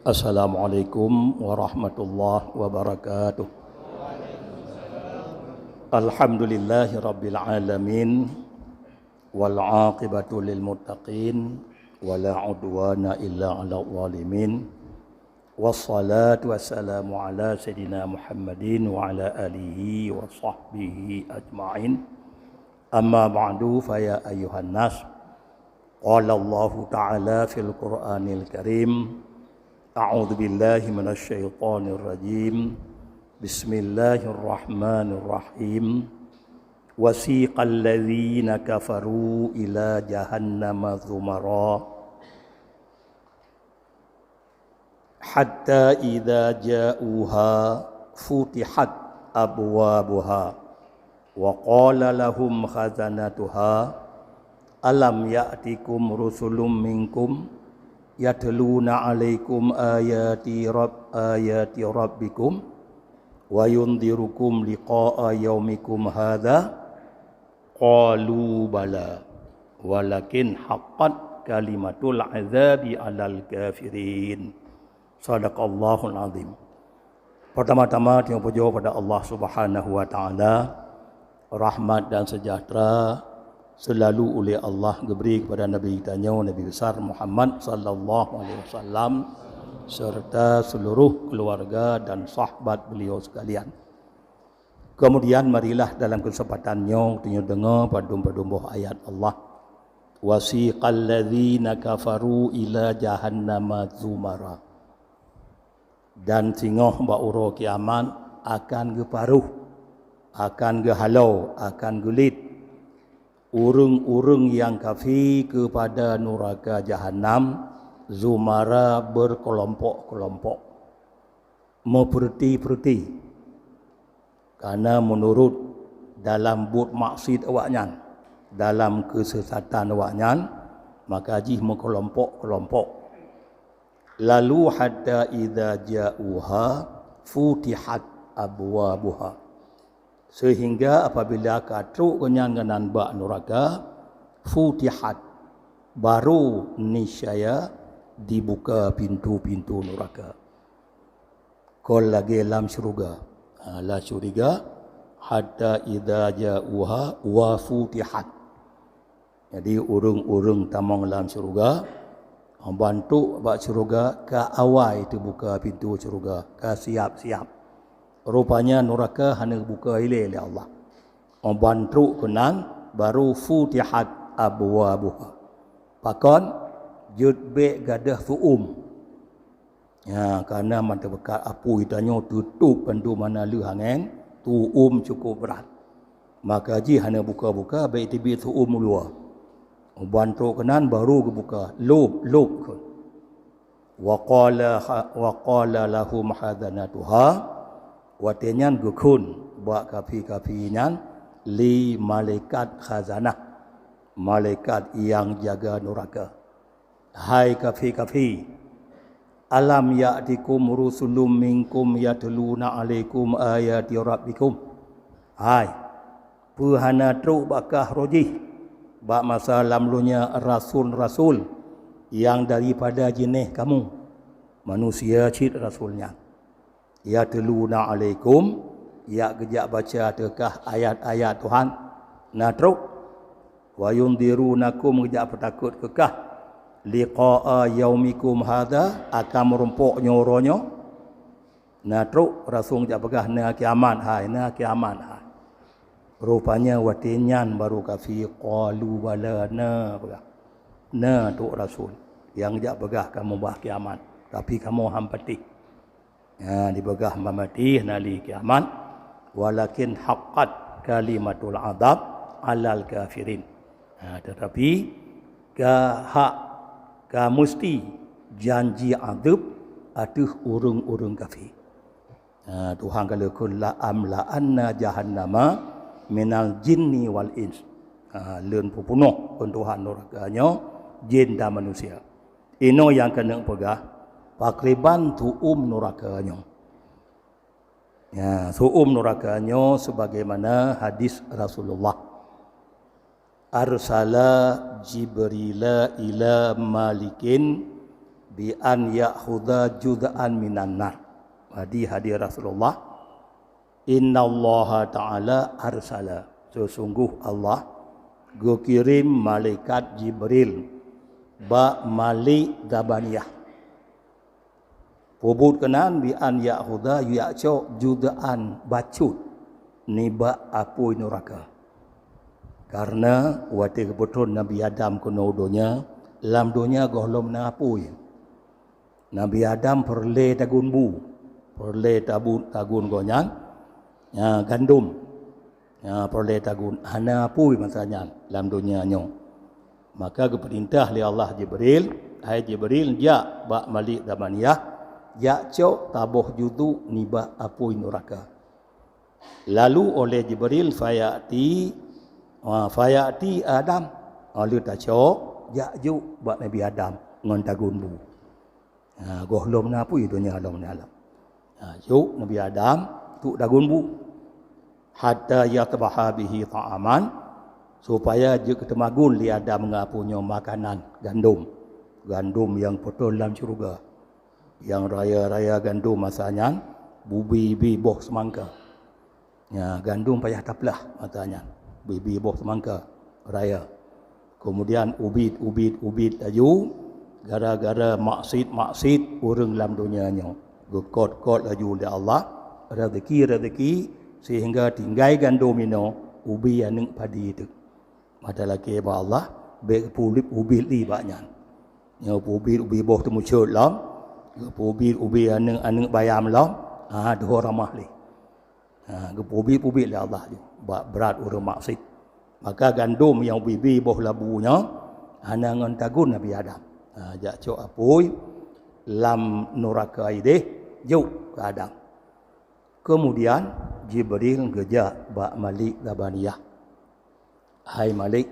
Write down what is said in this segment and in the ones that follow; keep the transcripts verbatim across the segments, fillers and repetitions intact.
Assalamualaikum warahmatullahi wabarakatuh. Alhamdulillahi rabbil alamin, wal aqibatu lil muttaqin, wala udwana illa 'alal zalimin. Wassalatu wassalamu ala sayyidina Muhammadin wa ala alihi wa sahbihi ajma'in. Amma ba'du, fa ya ayyuhan nas. Qala Allahu ta'ala fil Qur'anil Karim, a'udzu billahi minasy syaithanir rajim. Bismillahirrahmanirrahim. Wasiqal ladzina kafaru ila jahannama zumara. Hatta idza ja'uha futihat abwabuha wa qala lahum khazanatuha alam ya'tikum rusulun minkum yatluna 'alaikum ayati rabb-, ayati rabbikum wa yundzirukum liqa'a yaumikum hadza. Qalu bala, walakin haqqat kalimatul azabi 'alal kafirin. Sadaqallahul azim. Pertama-tama, tanyoe pujoe pada Allah Subhanahu wa Ta'ala, rahmat dan sejahtera selalu uleh Allah geubri kepada Nabi tanyoe, Nabi besar Muhammad sallallahu alaihi wasallam, serta seluruh keluarga dan sahabat beliau sekalian. Kemudian, marilah dalam kesempatan nyoe tanyoe deungoe padum-padum boh ayat Allah. Wasiqal ladzina kafaru ila jahannama zumara. Dan singoh bak uroe kiamat akan geuparoh, akan geuhalo, akan geuliet ureuëng-ureuëng nyang kafé keupada nuraka jahanam zumara, beurkeulompok-keulompok, meupeuruti-peuruti. Karena meunurot dalam buet maksiet awaknyan, dalam keusesatan awaknyan, maka jih meukeulompok-keulompok. Lalu hatta idza ja'uha futihat abwabuha. Sehingga apabila ka trok geuhnyan keunan bak nuraka, futihat, baru niscaya dibuka pintu-pintu nuraka. Kon lagée lam syeuruga. Ha, lam syeuruga, hatta idza ja'uha wa futihat. Jadi, ureuëng-ureuëng tamong lam syeuruga, ban trok bak syeuruga ka awai teubuka pintu syeuruga, ka siap-siap. Rupanya nuraka hana geubuka ilée lé Allah. Ban trok keunan, baru futihat abwabuha. Pakon? Jeuet bék gadôh su'um. Ya, karena mantong beukat apui tanyoe teutôb bandum hana lheueh angén, su'um cukup brat. Maka jih hana buka-buka, bék teubiet su'um u luwa. Ban trok keunan baru geubuka, lôb, lôb kheun. Wa qala ha-, wa qala lahum khazanatuha, watée nyan geukheun bak kafé-kafé nyan lé malaikat khazanah, malaikat nyang jaga nuraka. Hai kafé-kafé, alam ya'tikum rusulun minkum yatluna 'alaikum ayati rabbikum? Hai, peue hana trok bak kah roh jih bak masa lam donya rasul-rasul nyang daripada jinéh kamoe, manusia cit rasul nyan? Yatluna 'alaikum, jak geujak baca teuh kah ayat-ayat Tuhan? Na trok? Wa yundzirunakum, geujak peutakot keu kah? Liqa'a yaumikum hadza, akan meurumpok nyoe uroe nyoe? Na trok? Rasul jak peugah, "Na kiamat hai, na kiamat hai." Rupanya watée nyan baru kafé, qalu bala, na peugah. Na trok rasul nyang jak peugah kamoe bah kiamat, tapi kamoe han patéh. Ha, dipeugah maté hana lé kiamat, walakin haqqat kalimatul azab 'alal kafirin. Ha, tetapi ka hak, ka meusti janji azab ateueh ureuëng-ureuëng kafé. Ha, Tuhan ka leukeun, "La amla'anna jahannama minal jinni wal ins." Ha, lôn peupunoh, kheun Tuhan, nuraka nyoe jin dan manusia. Inoe nyang keuneuk peugah, pakriban su'um nuraka nyoe. Ya, su'um nuraka nyoe sebagaimana hadis Rasulullah. Arsala Jibrila ila Malikin Bi an ya'khudha juz'an minan nar. Jadi hadis Rasulullah, "Innallaha ta'ala arsala." Sesungguh Allah geukirém malaikat Jibril bak Malik Zabaniyah. Peubuet keunan bi an ya'khudha, yacok juz'an bacut nibak apui nuraka. Karena watée geupeutrön Nabi Adam keunoe donya, lam donya gohlom na apui. Nabi Adam peureulée tagun bu, peureulée tabu-, tagun gobnyan, ya, gandom. Ya, peureulée tagun, hana apui masa nyan lam donya nyoe. Maka geupeurintah lé Allah Jibril, "Hai Jibril, jak bak Malik Zabaniyah, jak cok saboh juz'u nibak apui nuraka." Lalu oleh Jibril, fayati, ha, fayati Adam. Ha, lheueh tacok, jak jok bak Nabi Adam ngon tagun bu. Ha, gohlom na apui donya lom nyan. Ha, jok Nabi Adam, trok tagun bu. Hatta yatbaha bihi ta'aman, supaya jeuet geuteumagun lé Adam ngon apui nyoe makanan gandom. Gandom nyang peutrön lam syeuruga. Nyang raya-raya gandom masa nyan, bubi-bi boh seumangka. Ya, gandom payah taplah masa nyan. Bubi-bi boh seumangka raya. Kemudian ubit, ubit, ubit laju, gara-gara maksiet-maksiet ureuëng lam donya nyoe. Geukot-kot laju lé Allah rezeki-rezeki, sehingga tinggai gandom inoe, ubi aneuëk padi teuk. Mata lakée bak Allah, bék geupeuubit-ubit lé bak nyan. Nyoe geupeuubit-ubit boh teumucot lom, geupeuubit-ubit aneuëk-aneuëk bayam lom, ha, deuh ramah lé. Ha, geupeuubit-ubit lé Allah ju, bak brat ureuëng maksiet. Maka gandom nyang ubi-bi boh labu nyoe, hana ngon tagun Nabi Adam. Ha, jak cok apui lam nuraka ideh, jok keu Adam. Kemudian, Jibril geujak bak Malik Zabaniyah. "Hai Malik,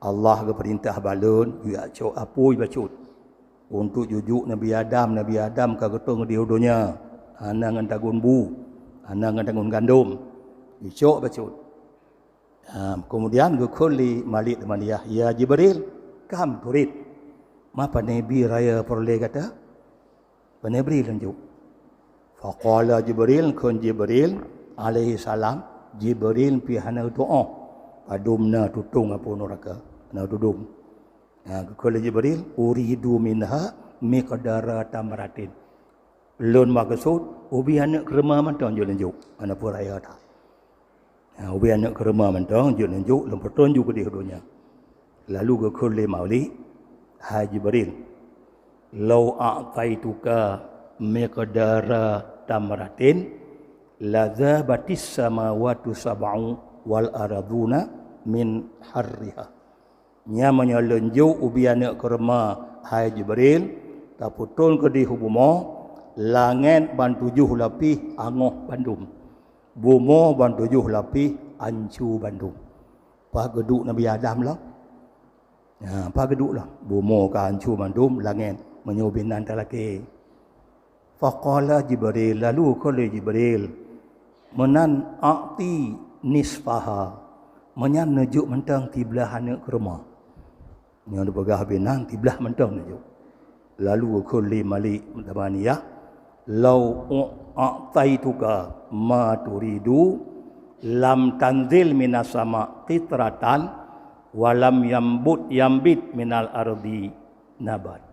Allah geupeurintah bak lôn, jak cok apui bacut. Untuk jujok Nabi Adam, Nabi Adam ka geutrön di donya, hana ngon tagun bu, hana ngon tagun gandom. Jicok bacut." Ha, kemudian geukheun lé Malik Zabaniyah, "Ya Jibril, kam turid? Ma pane bi raya peureulée gata?" Pane bri lôn jok. Faqala Jibril, kheun Jibril alaihi salam, Jibril pih hana geutu'oh padum na tutong apui nuraka, hana tudong. Ha, geukheun lé Jibril, "Uridu minha miqdara tamratin." Lôn meukeusut, ubi aneuëk keureuma mantong jeuet lôn jok, hana peue raya that. Ha, ubi aneuëk keureuma mantong jeuet lôn jok, lôn peutrön ju keudeh donya. Lalu geukheun lé Malik, "Hai Jibril, lau a'taituka miqdara tamratin, la dzabatis samawati sab'u wal arduna min harriha." Nyan meunyoe lôn jok ubi aneuëk keureuma, hai Jibril, tapeutrön keudeh u bumoe, langét ban tujoh lapih angoh bandum. Bumoe ban tujoh lapih ancu bandum. Pat geuduek Nabi Adam lom? Ha, pat geuduek lom? Bumoe ka ancu bandum, langét meunyoe binan talakée. Faqala Jibril, lalu kheun lé Jibril, "Meunan a'ti nisfaha, meunyan neujok mantong siblaih aneuëk keureuma." Nyoe neupeugah binan siblaih mantong neujok. Lalu kheun lé Malik Zabaniyah, "Lau a'taituka ma turidu, lam tanzil minas sama qitratan, wa lam yambut yambit minal ardi nabat."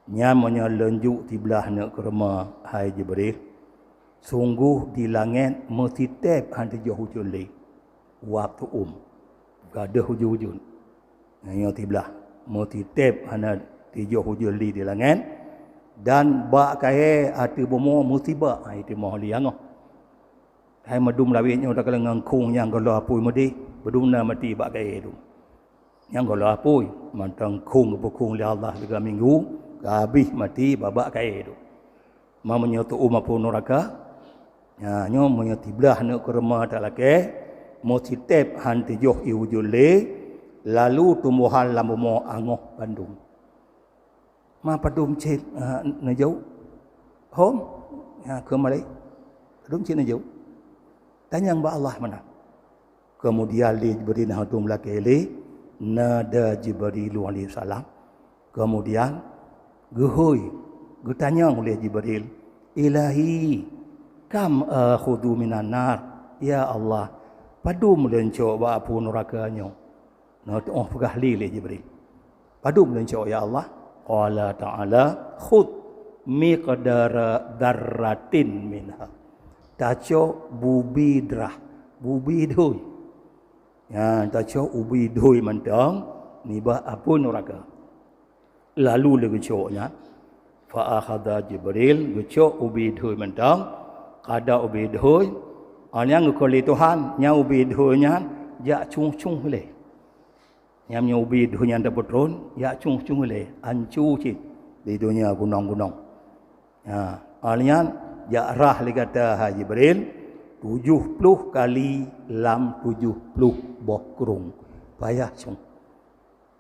Nyan meunyoe lôn jok siblaih aneuëk keureuma, hai Jibril, sunggoh di langét meusitép hana teujoh ujeuen lé, wab tuom, gadôh ujeuen-ujeuen. Nyoe siblaih, meusitép hana teujoh ujeuen lé di langét, dan bak kayée ateueh bumoe meusibak, hai timoh lé angoh. Hai meudum lawét nyoe takalon ngon khong nyang gohlom apui meudeh, beudum na maté bak kayée dum. Nyang gohlom apui, mantong khong geupeukhong lé Allah tiga minggu, ka habéh maté babak kayée dum. Ma meunyoe tuom apui nuraka, nyan nyoe meunyoe siblaih aneuëk keureuma talakée, meusitép hana teujoh ié ujeuen lé, lalu tumbohan lam bumoe angoh bandum. Ma padum cit, ha, neujok? Hom? Ha, kheun Malik. Padum cit neujok? Tanyong bak Allah meunan. Kemudian lé Jibril na hudom lakée lé, nada Jibrilu alaihi salam. Kemudian Geuhôi, geutanyong lé Jibril, "Ilahi, kam akhudhu minan nar?" Ya Allah, padum lôn cok bak apui nuraka nyoe? Nyoe teu'oh peugah lé lé Jibril. Padum lôn cok, ya Allah? Qala ta'ala, "Khudh miqdara dzarratin minha." Tacok bubi drah, bubi dhui. Ya, tacok ubi dhui mantong nibak apui nuraka. Lalu lé geucok nyan. Fa akhadha Jibril, geucok ubi dhui mantong, kada ubi dhui, awak nyan geukheun lé Tuhan, nyan ubi dhui nyan jak cong-cong lé. Nyan meunyoe ubi dhui nyan tapeutron, jak cong-cong lé, anco cit di donya gunong-gunong. Ha, awak nyan jak rhah lé gata, hai Jibril, tujoh ploh kali lam tujoh ploh boh krông. Payah cong.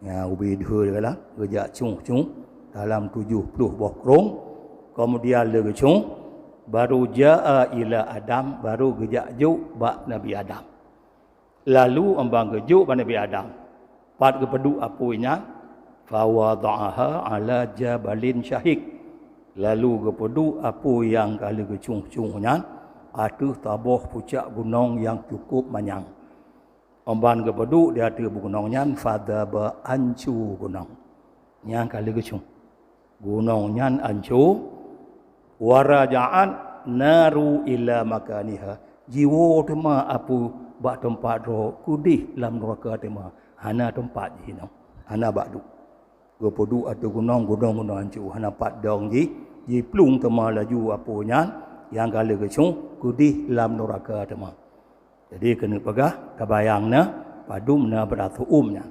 Ya, ubi dhui lagèe nyan, geujak cong-cong dalam tujoh ploh boh krông, keumudian lé geucong, baru jaa ila Adam, baru geujak jok bak Nabi Adam. Lalu, 'oh ban geujok bak Nabi Adam, pat geupeuduek apui nyan, fawada'aha ala jabalin syahiq. Lalu geupeuduek apui nyang ka lheueh geucong-cong nyan ateueh saboh pucak gunong nyang cukup manyang. 'Oh ban geupeuduek di ateueh gunong nyan, fadzaba, anco gunong nyang ka lheueh geucong. Gunong nyan anco, waraja'at naru ila makaniha. Jiwoe teuma apui bak teumpat droe, keudeh lam nuraka teuma. Hana teumpat jih inoe, hana bak duek. Geupeuduek ateueh gunong, gunong-gunong anco, hana pat dong jih, jiplueng teuma laju apui nyan nyang ka lheueh geucong, keudeh lam nuraka teuma. Jadi, keuneuk peugah, tabayang na padum na brat uem nyan.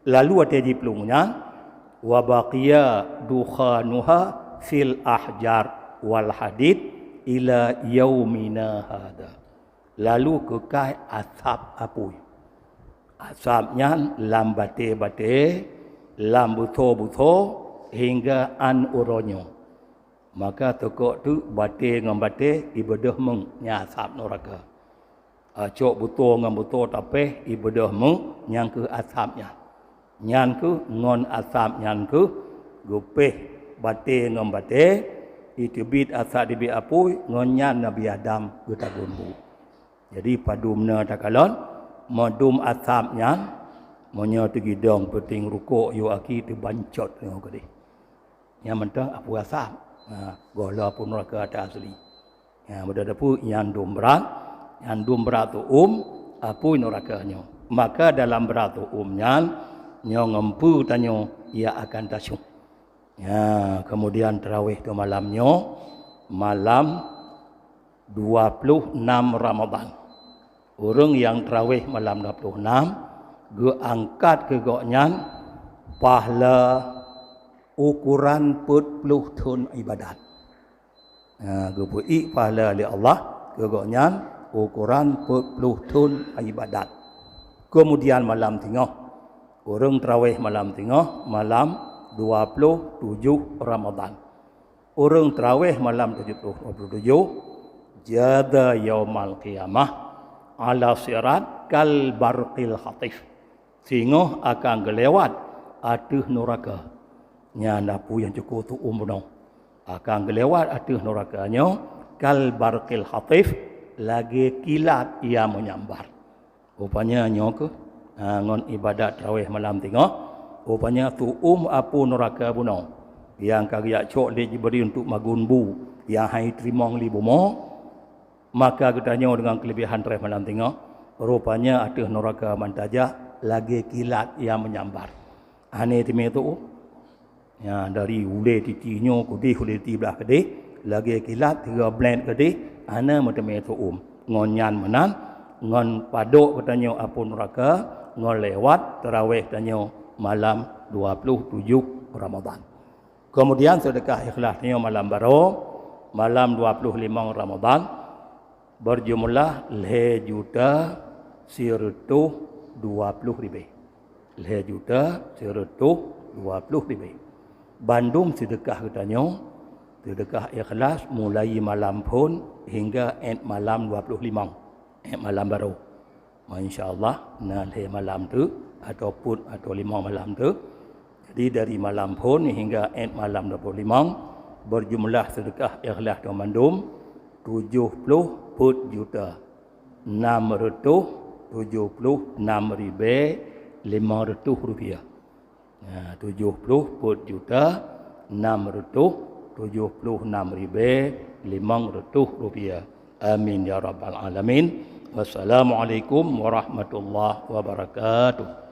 Lalu watèe jiplueng nyan, wa baqiya dukhanuha fil ahjar wal hadid ila yaumina hadza. Lalu keukai asap apui. Asap nyan lam batèe-batèe, lam beuso-beuso, hingga 'an uroe nyoe. Maka teukok teuk batèe ngon batèe ibeudôh meuek, nyan asap nuraka. Cok beuso ngon beuso tapéh ibeudôh meuek, nyan keuh asap nyan. Nyan keuh ngon asap nyan keuh geupéh batèe ngon batèe, iteubiet asap teubiet apui, ngon nyan Nabi Adam geutagun bu. Jadi padum na takalon, meudum asap nyan, meunyoe teugidong peuting rukok yôh aki teubancot nyoe keudeh. Nyan mantong apui asap. Ha, goh lom apui nuraka ata asli. Ha, beudôh teupeu nyan dum brat, nyan dum brat uem apui nuraka nyoe. Maka dalam brat uem nyan, nyoe ngon peue tanyoe ia akan tasuh. Ya, keumudian tarawih tu malam nyoe, malam dua puluh enam Ramadhan. Ureuëng nyang tarawih malam dua puluh enam, geuangkat keu gobnyan pahala ukoran peuet ploh thon iébadat. Ha, geupeuék pahala lé Allah keu gobnyan ukoran peuet ploh thon iébadat. Keumudian malam singoh, ureuëng tarawih malam singoh, malam dua puluh tujoh Ramadhan. Ureuëng tarawih malam tujoh ploh, dua puluh tujoh, jada yaumal qiyamah ala sirat kal barqil khatif. Singoh akan geulewat ateueh nuraka. Nyan apui nyang cukôp tuom bunoe. Akan geulewat ateueh nuraka nyoe kal barqil khatif, lagée kilat nyang meunyambar. Rupanya nyoe keuh, ha, ngon iébadat tarawih malam singoh, rupanya tuom apui nuraka bunoe nyang ka geujak cok lé Jibril untuk magun bu nyang hai teurimong lé bumoe, maka geutanyoe deungon keuleubihan tarawih malam singoh, rupanya ateueh nuraka ban tajak lagée kilat nyang meunyambar. Hana teumé tuom. Ya, dari ulée titi nyoe keudeh, ulée titi blah keudeh, lagée kilat tiga blét keudeh, hana meuteumé tuom. Ngon nyan meunan, ngon padok geutanyoe apui nuraka, ngon lewat tarawih tanyoe malam dua puluh tujoh Ramadhan. Keumudian seudeukah ikhlas tanyoe malam baroe, malam dua puluh limong Ramadhan, beujumlah lhée juta sireutôh dua ploh ribée. Lhée juta sireutôh dua ploh ribée. Bandum seudeukah geutanyoe, seudeukah ikhlas mulai malam phon hingga ék malam dua ploh limong, ék malam baroe. Ma, insya Allah, na lhée malam teuk, ataupun atau limong malam teuk, Jadi dari malam phon hingga ét malam dua puluh lima, berjumlah sedekah ikhlas dan mandum tujuh puluh peuet juta enam ratus tujuh puluh enam ribèe lima ratus rupiah. Ya, tujuh puluh peuet juta enam ratus tujuh puluh enam ribèe lima ratus rupiah. Amin ya rabbal alamin. Wassalamualaikum warahmatullahi wabarakatuh.